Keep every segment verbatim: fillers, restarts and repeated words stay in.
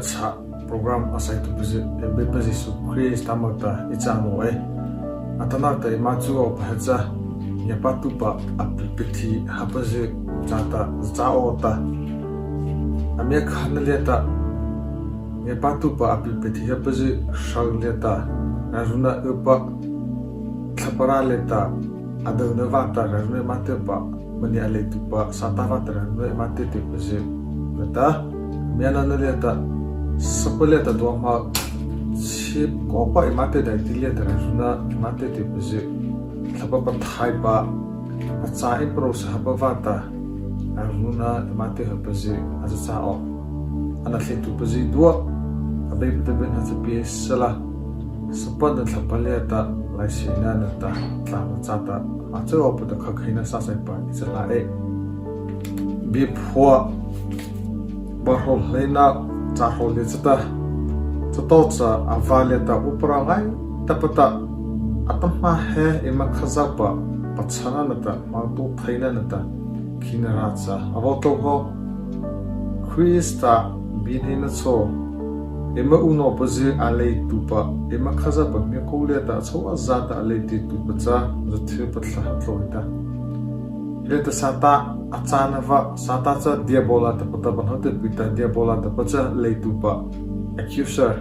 Cha program a saituhpazy, Abeipa Zisu Krista moh ta ei cha naoh ei. Atanoh ta eima chu awpa he cha, ngiapâtuhpa a pi pathi hapazy chata za aw ta. A miakhana liata, ngiapâtuhpa a pi pathi hapazy hro liata, rairuna ypa, Thlahpa râh liata, a dona vâta rairuna eima tyhpa, mania a leituhpa Sâtâ vâta rairuna eima tyh tyhpazy. Nata, mianana liata, sapa liata dua ma, chi kawpa eima tyh daihti liata rairuna eima tyh tyhpazy. Thlahpa Pathaihpa, a cha ei parao sa hapa vâta, rairuna eima tyh hapazy, a za cha aw. A nathlietuhpazy dua, Abeipa ta byhnâ cha pie sala, sapa nata Thlahpa liata, laisina nata, tlâh ma chata, a châ awpa ta khokheina sâ saipa ei cha la ei. Biephuah, ba hrawh hleino, cha hrawh liata chata, chatawhcha a vâ liata upara ngaitapa ta, atahmâ he eima Khazohpa pachhana nata, hmotaotheina nata, khinarâh cha a vaw tlô haw. Krista biehneina chhao, eima unawhpazy a leituhpa, eima Khazohpa hmiakô liata a chhao a zâ ta a leituhpa cha, za thei pathlâh ha tlô ei ta. Liata Sâtâ a châna vâ, Sâtâ cha Diabola tahpa ta pahno tyhpi ta, Diabola tahpa cha leituhpa, accuser.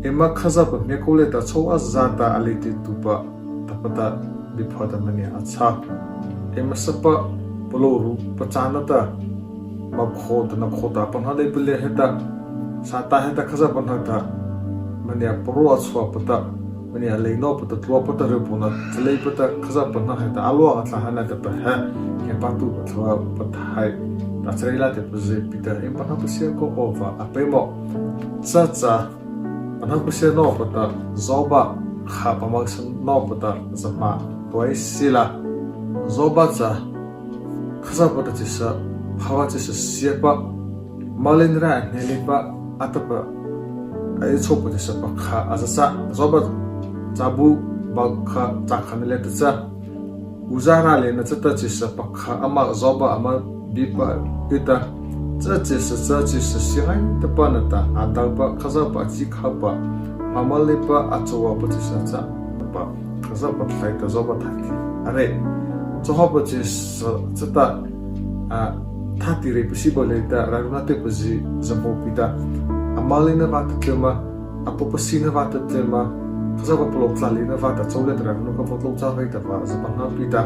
Eima Khazohpa hmiakô liata chhao a zâ ta a leituhpa tahpa ta, biephuah ta mania a châ. Eima sapa palôhru pachâna ta, ma kho ta na kho ta pahno leipa liata heta, Sâtâ heta Khazohpa pahno ta, mania parao a chhuahpa ta, mania leino pa ta, tlua pa ta, ryupo na chalei pa ta, Khazohpa pahno heta a luah a thlâh ha na tahpa he, ngiapâtuhpa Thlahpa Pathaihpa ta charei la tyhpazy pi ta, eima pahno pasia kaw awpa a peimawh. Chacha, pahno pasia nawpa ta, Zawba kha pahno pasia nawpa ta, za hmâh tua ei sila. Zawba cha, Khazohpa ta chyhsa, phaoh chyhsa siapa, moleina râh a hnei leipa, a tahpa, a ei chhopa chyhsa pakha a za châ. Zawba châbu, ba kha, châ khana liata cha, Uza râh liana chata chyhsa pakha ama Zawba ama biepa ei ta. Cha chyhsa cha chyhsa sia ngaitapa nata, a dâhpa Khazohpa a chi khâpa, hmâ moleipa a châ awpa chyhsa cha, tahpa Khazohpa tlai ta Zawba thâtih a rei. Chahawhpa chyhsa chata, a, thâtih rei pasipa liata rairuna tyhpazy za hmô pi ta. A moleina vâta tlyma, a tao pasina vâta tlyma, Khazohpa palôh tlâh leina vâta chô liata rairuna kha vaw tlô châ vei tahpa za pahno pi ta.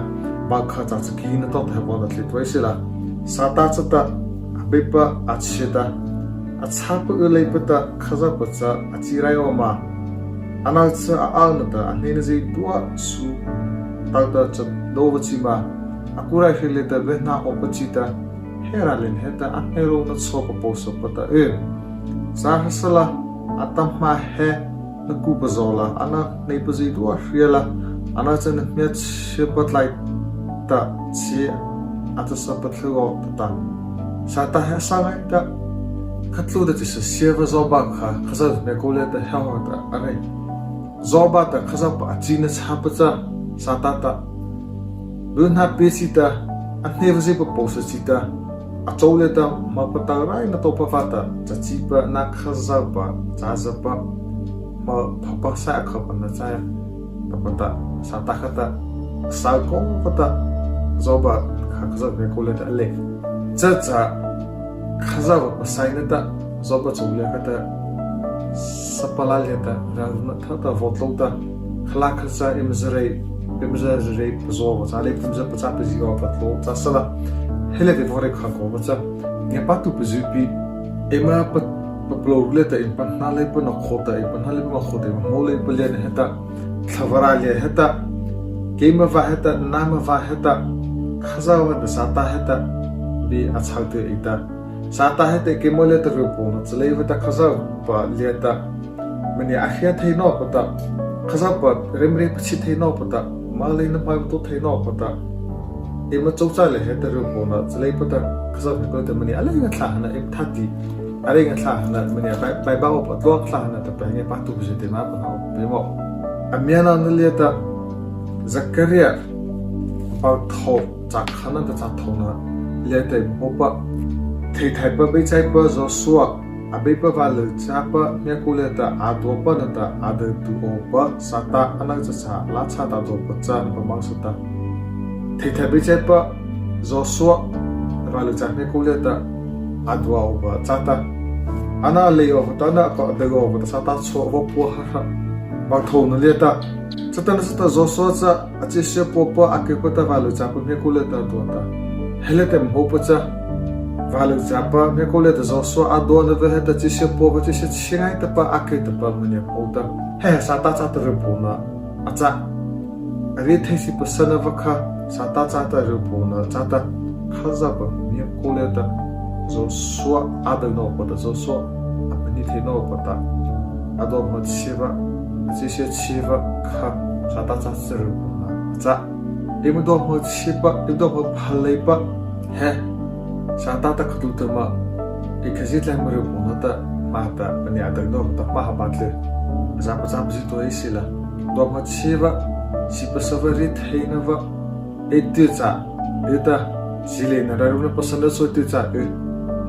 Ba kha, châ chaki nata tawhta he vaw nathlietuh ei sila. Sâtâ chata, Abeipa a chhie ta, a chhâpa y leipa ta Khazohpa cha a chi rai aw ma. Ano cha a ano ta a hneina zydua su tao ta cha do awpa chi ma. A ku raihria liata byhnâ awpa chi ta, he râh liana heta a hnei rônah chhao papuasa pa ta y. Châhrasala, atahmâ he na ku pazao la, ano hneipa zydua hria la, ano cha na hmia chhiepa tlai ta chi a tah sa pathlu aw ta ta. Sâtâ he a sa ngaita, kha tlu ta chyhsa siapa Zawba kha, Khazohpa hmiakô liata he haw ta a rei. Zawba ta Khazohpa a china chhâpa cha, Sâtâ ta byhnâ pie chi ta, a hneipa zy papuasa chi ta, a chô liata hmâ patao rai na taopa vâta, cha chipa na Khazohpa, cha zâpa, hmâ phapa saih a khâpa na châ, tahpa ta, Sâtâ kha ta, sa kaw pa ta, Zawba kha Khazohpa hmiakô liata a lei. Chacha, Khazohpa pasaina ta, Zawba chô liata kha ta, sapa lâ liata, rairuna thata vaw tlô ta, khala kha cha eima za rei, eima za rei pazao awpa châ lei, eima za pachâ pazi awpa tlô châ sala. He liata vaw rei kha kaw awpa cha, ngiapâtuhpazy pi, eima pa, papalôh liata eima pahno leipa na kho ta, eima pahno leipa ma kho ta, eima hmô leipa liana heta, Thlahpa râh liana heta, keima vâ heta, nama vâ heta, Khazohpa ta Sâtâ heta, bie a chho tyh ei ta. Sâtâ heta keimo liata ryupo na chalei vâta Khazohpa liata, mania a hria thei nawpa ta, Khazohpa reimrei pachhie thei nawpa ta, moleina hmâ eima tao thei nawpa ta, eima chô châ lei heta ryupo na chalei pa ta, Khazohpa hmiakô liata mania a rei ngiahthlâh ha na, eima thâtih a rei ngiahthlâh ha na, mania bai, bai ba awpa tlua ngiahthlâh ha na tahpa he ngiapâtuhpazy ta eima pahno awpa peimawh. A mianana liata, Zakaria, ba thôh, châ khana ta châ thôhna liata eima hmôpa, theihthaipa beichaipa Zawsua, Abeipa vâlyuhchâpa hmiakô liata a duapa nata a dyuhtuhpa awpa Sâtâ ano châ cha lâ châ ta a duapa cha na pamang sa ta. Theihthaipa beichaipa Zawsua vâlyuhchâ hmiakô liata a dua awpa châ ta. Ano lei awpa ta, ano a dyuh awpa ta Sâtâ chhao vaw pua ha ha. Vâ thôhna liata, chatanachata Zawsua cha a chysia puapa a kyhpa ta vâlyuhchâpa hmiakô liata a dua ta. He liata mohôhpa cha, vâlyuhchâpa hmiakô liata Zawsua a duana vâ heta chysia puapa chysia chhie ngaitapa a kyh tahpa maniah pua ta. He Sâtâ châta ryhpawna a châ. A riethei sipasana vâ kha Sâtâ châta ryhpawna châ ta. Khazohpa hmiakô liata Zawsua a dyuh nawpa ta, Zawsua a pahnie thei nawpa ta, a duahmo chhie vâ, a chysia chhie vâ kha Sâtâ châta ryhpawna a châ. Eima duahmo chhiepa, eima duahmo phaleipa, he Sâtâ ta khâ tu ta ma, ei khazia tlai ma ryhpawna ta, ma ta, maniah a dyuh nawpa ta ma ha ba tlai. Za pachâ pazituh ei sila. Duahmo chhie vâ, sipasa vâ, rietheina vâ, ei tyh cha, ei ta, sila na rairuna pasana so tyh cha, ei.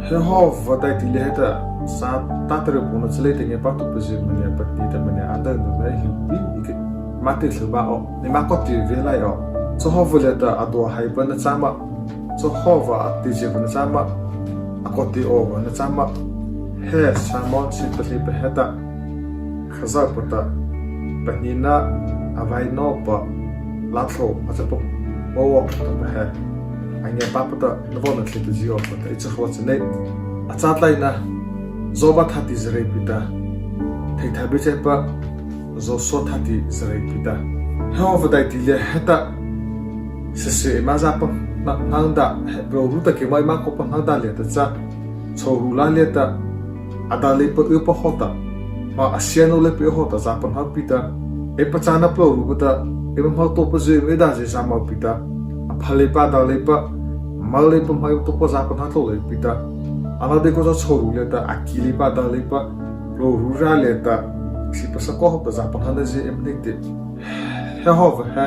He hawhpa daihti liata heta, Sâtâ ta ryhpawna chalei ta ngiapâtuhpazy maniah pati ta maniah a dyuh nawpa ei hluhpi, ei ke, ma tyh thlu ba aw, eima kaw tyh vei lai aw. Chahawhpa liata a dua haipa na châ ma, chahawhpa a tyh chhiepa na châ ma, a kaw tyh awpa na châ ma. He sermon sipalihpa heta, Khazohpa ta, pahnina a vaw nawpa, lâthlôh a châ pa, aw aw tahpa he, a ngiapâpa ta na vaw na thei ta zy awpa ta ei cha hawh cha nei. A châ tlaina, Zawba thâtih zareih pi ta, Theihthaipa beichaipa Zawsua thâtih zareih pi ta. He hawhpa daihti liata heta, sese eima za pahno na, na da, he palôhru ta keima eima kaw pahno da liata cha, chhôhru lâ liata, a dah leipa ypa hawhta, ma a sia no leipa hawhta za pahno pi ta. Ei pachâna palôhrupa ta, eima hmô taopazy, eima da zy za mo pi ta. A phaleipa, a dah leipa, mo leipa, hmô taopa za pahno tlôh lei pi ta. Ano deikua cha chhôhru liata a ki leipa, a dah leipa, palôhru râh liata, sipasa kaw hawhta za pahno na zy eima nei teh. He hawhpa he,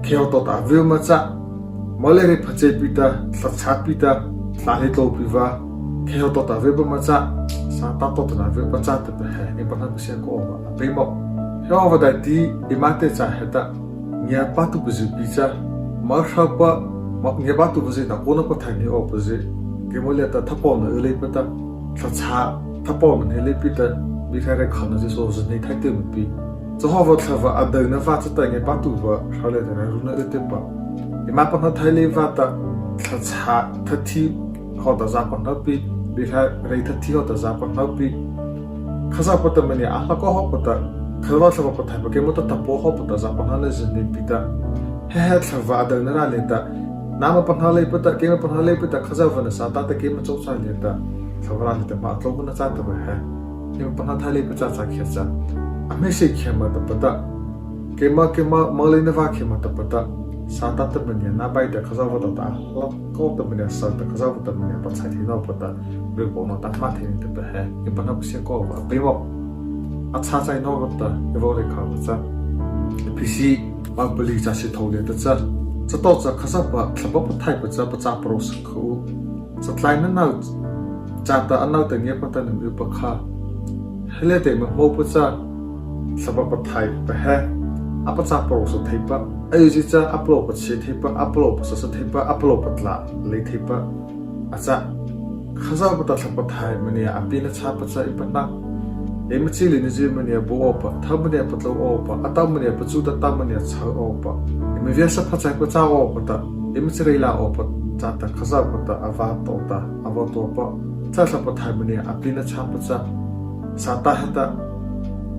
kheihawhta ta a vy ma châ, mo lei reih pha chei pi ta, thlahchhâ pi ta, thlâh lei tlô pi vâ, kheihawhta ta a vy ma châ, Sâtâ tawhta na vy ma châ tahpa he, eima pahno pasia kaw awpa a peimawh. He hawhpa daihti, eima tyh cha heta, ngiapâtuhpazy pi cha, mo hropa, mo ngiapâtuhpazy na kona pathaih awpazy, keimo liata thapaw na y leipa ta, thlahchhâ thapaw na hnei lei pi ta, Biehrai reih khona zy so zy hnei thai tyh ma pi. Chahawhpa Thlahpa a dyuhna vâ chata ngiapâtuhpa hro liata rairuna y tyhpa. Eima pahno thai lei vâta, thlahchhâ thathi hawhta za pahno pi, Biehrai reih thathi hawhta za pahno pi. Khazohpa ta maniah a hlao kaw hawhpa ta, Khazohpa Thlahpa Pathaihpa keimo ta thapaw hawhpa ta za pahno na zy hnei pi ta. He he Thlahpa a dyuhna râh liata, nama pahno leipa ta, keima pahno leipa ta, Khazohpa na Sâtâ ta keima chô châ liata, Thlahpa râh liata ma a tlô na châ tahpa he, eima pahno thai leipa cha cha khiah cha, a hmeiseih khiah ma tahpa ta, keima, keima mo leina vâ khiah ma tahpa ta, Sâtâ ta maniah na bai ta Khazohpa ta ta, hlao kaw ta maniah sa ta Khazohpa ta maniah pachâ thei nawpa ta, ryhpawna ta ma thei na tahpa he, eima pahno pasia kaw awpa a peimawh. A châ chai nawpa ta, ei vaw reih khao cha, Ephesi, ma pali châ sythôh liata cha, chatawhcha Khazohpa Thlahpa Pathaihpa cha pachâ parao sa kha u. Chatlaina no châta ano ta ngiapâ ta nama y pakha. He liata eima hmôpa cha, Thlahpa Pathaihpa he, a pachâ parao sa theipa, ahyuh zie cha a palôh pachhie theipa, a palôh pasasa theipa, a palôh patlâh lei theipa a châ. Khazohpa ta Thlahpa Pathaih maniah a pahno châpa cha eima pahno. Eima chi leinazy maniah bao awpa, tha maniah patlô awpa, a tao maniah pachu ta, tao maniah chho awpa, eima viasa pha chaipa châ awpa ta, eima chareih lâ awpa châta Khazohpa ta a vaw tao ta, a vaw taopa, cha Thlahpa Pathaih maniah a pahno châpa cha, Sâtâ heta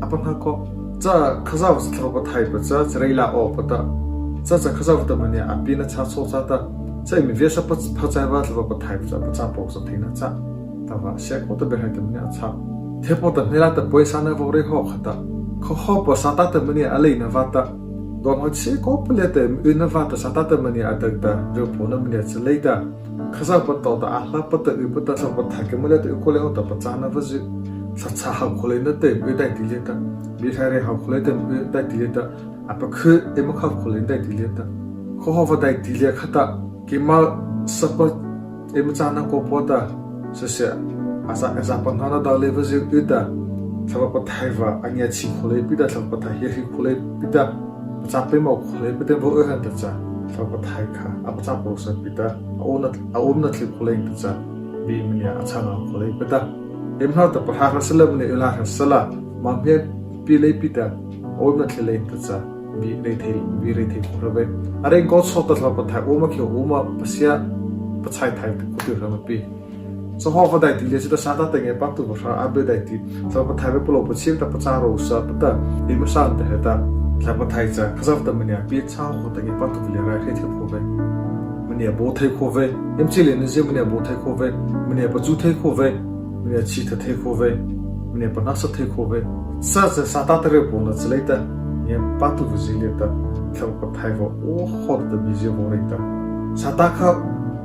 a pahno kaw. Cha Khazohpa Thlahpa Pathaihpa cha chareih lâ awpa ta, cha cha Khazohpa ta maniah a pahno châ chô châta, cha eima viasa pha, pha chaipa Thlahpa Pathaihpa cha pachâ parao sa theina châ tahpa sia kaw ta Biehrai ta maniah a châ. Thiehpa ta hnei la ta poi sâna vaw reih haw khata, kha hawhpa Sâtâ ta maniah a leina vâta, duahmo chhie kawpa liata eima yna vâta Sâtâ ta maniah a dyuh ta, ryhpawna maniah chalei ta, Khazohpa tawhta a hlapa ta ypa ta Thlahpa Pathaih keimo liata y kaw lei hawhta pachâna vâ zy, thlahchhâ hawh khao leina ta eima y daihti liata, Biehrai reih hawh khao leina ta eima y daihti liata, a pakhy eima khao khao leina daihti liata, kha hawhpa daihti liata khata, keima sapa eima châna kawpa ta, sese, a za, a za pahno na dao leipa zy y ta, Thlahpa Pathaihpa a ngia chi khao leipa ta, Thlahpa Pathaihpa hiahri khao leipa ta, pachâ peimawh khao leipa ta vaw y hawh ta cha, Thlahpa Pathaihpa kha a pachâ palôhsapi ta, a awnano, a awnano thlih khao lei ta cha, bie maniah a châ ngâ khao leipa ta, eima hnohta pahrâ hra sala, mania y la hra sala, ma hmia pie leipa ta, a awnano thlih lei ta cha, bie reih thei, bie reih thei khao hra vei. A reih kaw chô ta Thlahpa Pathaihpa a aw ma khei, a aw ma pasia, pachai thai ta khao tyh hra ma pi. Chahawhpa daihti liata Sâtâ ta ngiapâtuhpa hra a bie daihti, Thlahpa Pathaihpa palôh pachia ta pachârôhsapa ta, eima sâh ta heta, Thlahpa Pathaihpa cha Khazohpa ta mania pie chhao khao ta ngiapâtuhpa liata raihria thei khao vei. Mania baw thei khao vei. Eima chi lei na zie mania baw thei khao vei. Mania pachu thei khao vei. Mania chhihthai thei khao vei. Mania panawh sa thei khao vei. Sâh cha Sâtâ ta reipaw na chalei ta, ngiapâtuhpazy liata, Thlahpa Pathaihpa aw khao ta bie zie vaw reih ta. Sâtâ kha,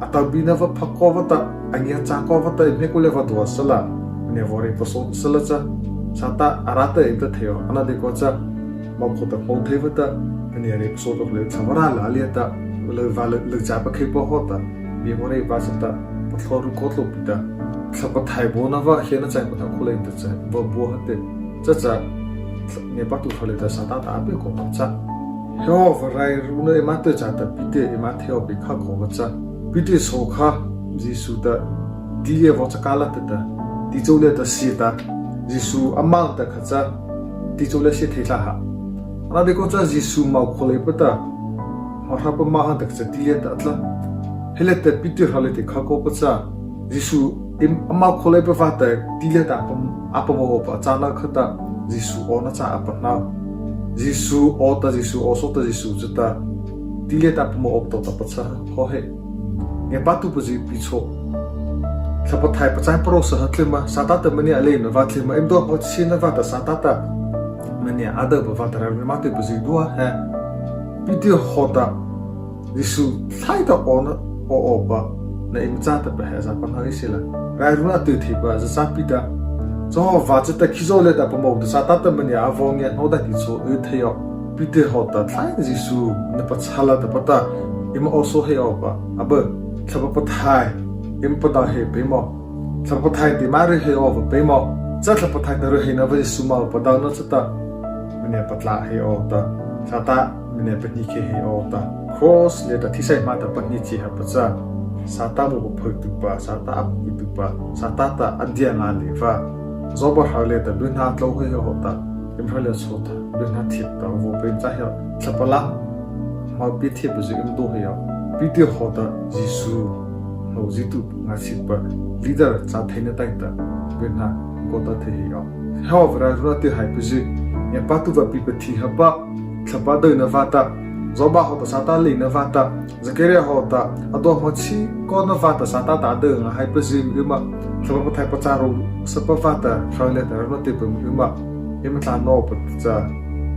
a tao bie na va pha kaw vâta, a ngia châ kaw vâta, eima hmia kô liata vaw duah sala, mania vaw reih pasaw sala cha, Sâtâ a râh ta eima ta thei aw, ano deikua cha, mawh khao ta hmô thei vâta, mania reih pasaw ta khao lei cha, vaw râh la liata, lei va lei, lei cha pakhei pa hawhta, bie vaw reih pa chata, pathlua ru kaw tlôh pi ta, Thlahpa Pathaihpa baona vâ hiana chai pahno khao lei ta cha, vaw baw ha teh, cha cha, ngiapâtuhpa liata Sâtâ ta a bie kaw pa cha. He aw, va rairuna eima tah cha ta, Pity eima thei aw pi kha kaw pa cha. Pity chô kha, Zisu ta, ti liata vaw chakâ la ta ta, ti chô liata sie ta, Zisu a moh ta kha cha, ti chô liata sie thei tla ha. Ano deikua cha Zisu moh khao leipa ta, hmo hra pa moh ha ta kha cha ti liata a tla. He liata Pity hra liata kha kaw pa cha. Zisu eima, a moh khao leipa vâta, ti liata a pam, a pam awpa a châ na kha ta, Zisu aw na cha a pahno. Zisu aw ta, Zisu aw saw ta, Zisu chata, ti liata a pam awpa ta pachâ haw he. Ngiapâtuhpazy pi chô. Thlahpa Pathaihpa pachâ parôhsa ha tlyma, Sâtâ ta mania a lei na vâ tlyma, eima dua hmô chi na vâta Sâtâ ta mania a dao pa vâta rairuna eima tah pa zydua he. Pity hawhta, Zisu thlai ta aw na, aw awpa, na eima châ ta pa he a za pahno ei sila. Rairuna a tyh thei pa za châ pi ta. Chahawhpa chata khizaw liata a pam aw ta Sâtâ ta mania a vaw ngia hmô daihti chô y thei aw. Pity hawhta thlai Zisu na pachâ la ta pa ta, eima aw saw hei awpa, a bie, Thlahpa Pathaihpa, eima pado hei peimawh. Thlahpa Pathaihpa ta eima reih hei awpa peimawh. Cha Thlahpa Pathaihpa ta reih heina vâ Zisu moh padona chata, mania patlâh hei aw ta, Sâtâ mania pahnie khei hei aw ta, kraws liata thisaih ma ta pahnie chi ha pa cha, Sâtâ mo paphaituhpa, Sâtâ a paphaituhpa, Sâtâ ta a dia ngâ leipa vâ, Zawba hro liata byhnâ tlô hei aw ta, eima hro liata chhao ta byhnâ thiehpa ta vaw peimawh cha hei aw, Thlahpa la, hmo pie thiehpazy eima do hei aw. Pity hawhta Zisu, no zi tu ngâchhihpa, leader châ theina taihta, byhnâ kaw ta thei hei aw. He aw, va rairuna tyh haipazy, ngiapâtuhpa pi pathi hapa, Thlahpa a dao na vâta, Zawba hawhta Sâtâ lei na vâta, Zakaria hawhta, a dua hmô chi kaw na vâta Sâtâ ta a dao ngâ haipazy eima, Thlahpa Pathaihpa pachârôhsapa vâta, hro liata rairuna tyhpa eima, eima tlâh nawpa ta cha,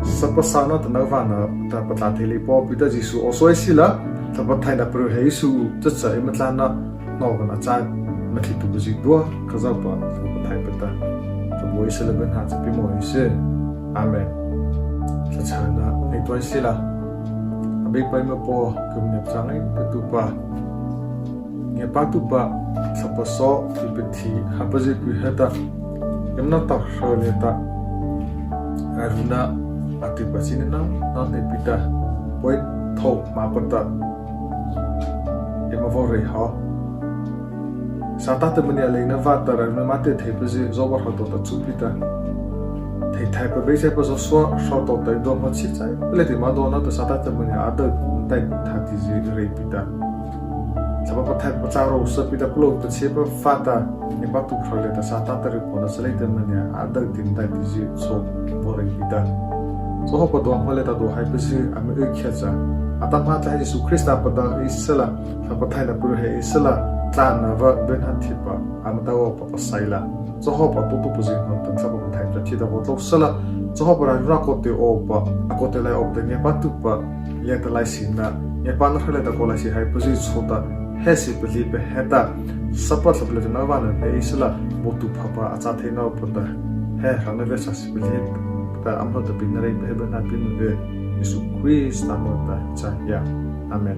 sapa sa na ta na vâna ta patlâh thei leipa pi ta Zisu aw saw ei sila, Thlahpa Pathaihpa na paru hei su, cha cha eima tlâh na, nawpa na cha, na thei tu zydua, Khazohpa, Thlahpa Pathaihpa ta, ta baw ei sila byhnâ cha peimawh ei sy. Amen. Thlahchhâna, ei tuah ei sila. Abeipa eima Paw, keimo châna ei tupa. Ngiapâtuhpa, Thlahpa saw, pi pathi, hapazy pi heta. Eima nata hro liata. Rairuna, a tyhpa chi na, na hnei pi ta. Paw ei thôh ma pa ta. Eima vaw reih haw. Sâtâ ta mania lei na vâta rairuna eima tyh theipazy Zawba hro tawhta chu pi ta. Theihthaipa beichaipa Zawsua hro tawhta eima dua hmô chi chaipa liata eima dona ta Sâtâ ta mania a dao dai thei tizy reih pi ta. Thlahpa Pathaihpa pachârôhsapi ta palôh pachiapa vâta, ngiapâtuhpa hro liata Sâtâ ta reipaw na chalei ta mania a dao dai thei tizy chhao vaw reih pi ta. Zawhawhpa dua hmô liata dua haipazy ama y khei cha, atahmâ tlai Zisu Krista padua ei sala, Thlahpa Pathaihpa na paru hei ei sala, tlâna vâ byhnâ thiehpa ama tao awpa pasai la. Zawhawhpa a tao tao pazy hnohta Thlahpa Pathaihpa ta thi ta vaw tlô sala. Zawhawhpa rairuna a kaw tyh awpa, a kaw tyh lai awpa ta ngiapâtuhpa liata laiseihna, ngiapâna hro liata kaw laiseih haipazy chhao ta, he sie palih pa heta, sapa Thlahpa liata na vâna hnei ei sala, baotuh phapa a châ thei nawpa ta, he hrona viasa sie palih ta ama hnohta pahniena reih pa he byhnâ pie mah vei, Zisu Krista moh ta cha hia. Amen.